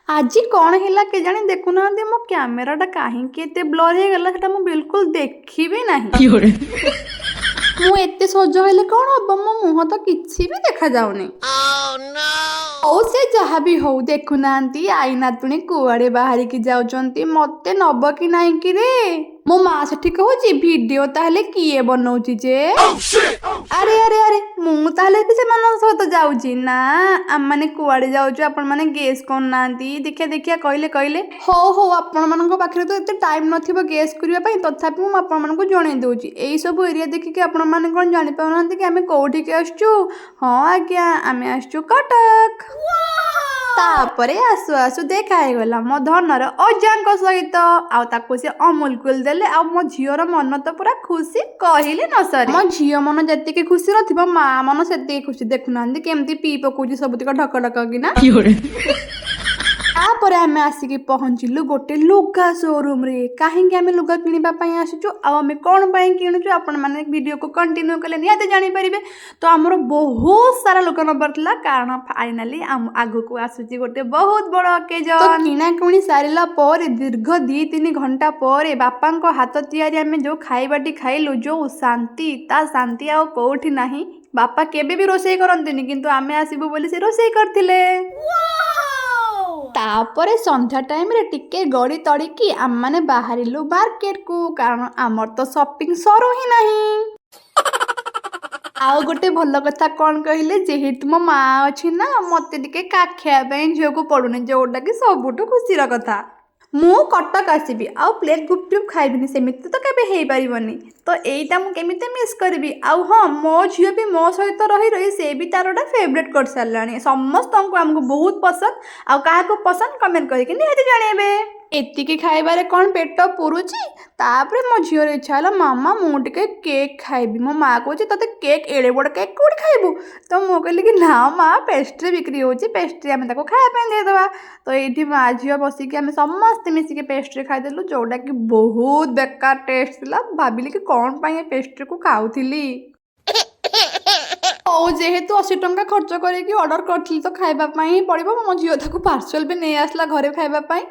ଆଜି କ'ଣ ହେଲା କେଜାଣି, ଦେଖୁନାହାନ୍ତି ମୋ କ୍ୟାମେରାଟା କାହିଁକି ଏତେ ବ୍ଲର୍ ହେଇଗଲା, ସେଟା ମୁଁ ବିଲକୁଲ ଦେଖିବି ନାହିଁ। ମୁଁ ଏତେ ସଜ ହେଲେ କ'ଣ ହବ, ମୋ ମୁହଁ ତ କିଛି ବି ଦେଖାଯାଉନି। ହଉ, ସେ ଯାହା ବି ହଉ, ଦେଖୁନାହାନ୍ତି ଆଈ ନାତୁଣୀ କୁଆଡ଼େ ବାହାରିକି ଯାଉଛନ୍ତି। ମତେ ନବ କି ନାହିଁ କି ରେ? ମୋ ମା ସେଠି କହୁଛି, ଭିଡିଓ ତାହେଲେ କିଏ ବନଉଛି ଯେ? ଆରେ ଆରେ ଆରେ, ମୁଁ ତାହେଲେ ବି ସେମାନଙ୍କ ସହିତ ଯାଉଛି ନା? ଆମମାନେ କୁଆଡ଼େ ଯାଉଛୁ, ଆପଣମାନେ ଗେସ୍ କରୁନାହାନ୍ତି। ଦେଖିଆ ଦେଖିଆ, କହିଲେ କହିଲେ। ହଉ ହଉ, ଆପଣମାନଙ୍କ ପାଖରେ ତ ଏତେ ଟାଇମ୍ ନଥିବ ଗେସ୍ କରିବା ପାଇଁ, ତଥାପି ମୁଁ ଆପଣମାନଙ୍କୁ ଜଣେଇ ଦେଉଛି। ଏଇସବୁ ଏରିଆ ଦେଖିକି ଆପଣମାନେ କ'ଣ ଜାଣିପାରୁନାହାନ୍ତି କି ଆମେ କୋଉଠିକି ଆସୁଛୁ? ହଁ ଆଜ୍ଞା, ଆମେ ଆସିଛୁ କଟକ। ତାପରେ ଆସୁ ଆସୁ ଦେଖା ହେଇଗଲା ମୋ ଧନର ଅଜାଙ୍କ ସହିତ, ଆଉ ତାକୁ ସେ ଅମୁଲ କୁଲ ଦେଲେ। ଆଉ ମୋ ଝିଅର ମନ ତ ପୁରା ଖୁସି କହିଲେ ନ ସରେ। ମୋ ଝିଅ ମନ ଯେତିକି ଖୁସି ନଥିବ, ମା ମନ ସେତିକି ଖୁସି। ଦେଖୁନାହାନ୍ତି କେମିତି ପିଇ ପକଉଛି ସବୁତିକ ଢକ ଢକ କିନା। ତାପରେ ଆମେ ଆସିକି ପହଞ୍ଚିଲୁ ଗୋଟେ ଲୁଗା ସୋରୁମରେ। କାହିଁକି ଆମେ ଲୁଗା କିଣିବା ପାଇଁ ଆସିଛୁ ଆଉ ଆମେ କ'ଣ ପାଇଁ କିଣୁଛୁ, ଆପଣମାନେ ଭିଡ଼ିଓକୁ କଣ୍ଟିନ୍ୟୁ କଲେ ନିହାତି ଜାଣିପାରିବେ। ତ ଆମର ବହୁତ ସାରା ଲୁଗା ନେବାର ଥିଲା, କାରଣ ଫାଇନାଲି ଆମ ଆଗକୁ ଆସୁଛି ଗୋଟେ ବହୁତ ବଡ଼ ଅକେଜନ। କିଣାକିଣି ସାରିଲା ପରେ ଦୀର୍ଘ 2-3 ଘଣ୍ଟା ପରେ ବାପାଙ୍କ ହାତ ତିଆରି ଆମେ ଯେଉଁ ଖାଇବାଟି ଖାଇଲୁ, ଯେଉଁ ଶାନ୍ତି, ତା ଶାନ୍ତି ଆଉ କୋଉଠି ନାହିଁ। ବାପା କେବେ ବି ରୋଷେଇ କରନ୍ତିନି, କିନ୍ତୁ ଆମେ ଆସିବୁ ବୋଲି ସେ ରୋଷେଇ କରିଥିଲେ। ତାପରେ ସନ୍ଧ୍ୟା ଟାଇମରେ ଟିକେ ଗଡ଼ି ତଡ଼ିକି ଆମମାନେ ବାହାରିଲୁ ମାର୍କେଟକୁ, କାରଣ ଆମର ତ ସପିଂ ସରୁ ହିଁ ନାହିଁ। ଆଉ ଗୋଟେ ଭଲ କଥା କ'ଣ କହିଲେ, ଯେହେତୁ ମୋ ମା ଅଛି ନା, ମତେ ଟିକେ କାଖେଇବା ପାଇଁ ଝିଅକୁ ପଡ଼ୁନି, ଯୋଉଟାକି ସବୁଠୁ ଖୁସିର କଥା। ମୁଁ କଟକ ଆସିବି ଆଉ ପ୍ଲେଟ୍ ଗୁପଚୁପ୍ ଖାଇବିନି, ସେମିତି ତ କେବେ ହେଇପାରିବନି। ତ ଏଇଟା ମୁଁ କେମିତି ମିସ୍ କରିବି? ଆଉ ହଁ, ମୋ ଝିଅ ବି ମୋ ସହିତ ରହି ରହି ସେ ବି ତାର ଗୋଟେ ଫେଭରେଟ୍ କରିସାରିଲାଣି। ସମସ୍ତଙ୍କୁ ଆମକୁ ବହୁତ ପସନ୍ଦ। ଆଉ କାହାକୁ ପସନ୍ଦ, କମେଣ୍ଟ କରିକି ନିହାତି ଜଣେଇବେ। ଏତିକି ଖାଇବାରେ କ'ଣ ପେଟ ପୁରୁଛି? ତାପରେ ମୋ ଝିଅର ଇଚ୍ଛା ହେଲା, ମାମା, ମୁଁ ଟିକେ କେକ୍ ଖାଇବି। ମୋ ମା କହୁଛି, ତୋତେ କେକ୍, ଏଡ଼େ ବଡ଼ କେକ୍ କୋଉଠି ଖାଇବୁ? ତ ମୁଁ କହିଲି କି ନା ମା, ପେଷ୍ଟ୍ରି ବିକ୍ରି ହେଉଛି, ପେଷ୍ଟ୍ରି ଆମେ ତାକୁ ଖାଇବା ପାଇଁ ଦେଇଦେବା। ତ ଏଇଠି ମା ଝିଅ ବସିକି ଆମେ ସମସ୍ତେ ମିଶିକି ପେଷ୍ଟ୍ରି ଖାଇଦେଲୁ, ଯୋଉଟାକି ବହୁତ ବେକାର ଟେଷ୍ଟ ଥିଲା। ଭାବିଲି କି କ'ଣ ପାଇଁ ଏ ପେଷ୍ଟ୍ରିକୁ ଖାଉଥିଲି। ହଉ, ଯେହେତୁ 80 ଟଙ୍କା ଖର୍ଚ୍ଚ କରିକି ଅର୍ଡ଼ର କରିଥିଲି, ତ ଖାଇବା ପାଇଁ ହିଁ ପଡ଼ିବ। ମୋ ଝିଅ ତାକୁ ପାର୍ସଲ ବି ନେଇ ଆସିଲା ଘରେ ଖାଇବା ପାଇଁ।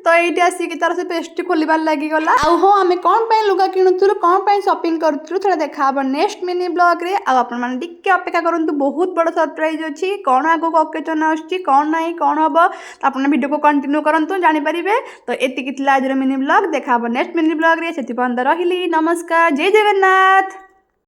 ତ ଏଇଠି ଆସିକି ତାର ସେ ପେଷ୍ଟ୍ରି ଖୋଲିବାରେ ଲାଗିଗଲା। ଆଉ ହଁ, ଆମେ କ'ଣ ପାଇଁ ଲୁଗା କିଣୁଥିଲୁ, କ'ଣ ପାଇଁ ସପିଂ କରୁଥିଲୁ, ସେଟା ଦେଖାହବ ନେକ୍ସଟ ମିନି ବ୍ଲଗ୍ରେ। ଆଉ ଆପଣମାନେ ଟିକେ ଅପେକ୍ଷା କରନ୍ତୁ, ବହୁତ ବଡ଼ ସରପ୍ରାଇଜ୍ ଅଛି। କ'ଣ ଆଗକୁ ଅକେଜନ୍ ଆସୁଛି, କ'ଣ ନାହିଁ, କ'ଣ ହେବ, ତ ଆପଣ ଭିଡ଼ିଓକୁ କଣ୍ଟିନ୍ୟୁ କରନ୍ତୁ, ଜାଣିପାରିବେ। ତ ଏତିକି ଥିଲା ଆଜିର ମିନି ବ୍ଲଗ୍। ଦେଖା ହେବ ନେକ୍ସଟ ମିନି ବ୍ଲଗ୍ରେ, ସେଥିପର୍ଯ୍ୟନ୍ତ ରହିଲି। ନମସ୍କାର, ଜୟ ଜଗନ୍ନାଥ।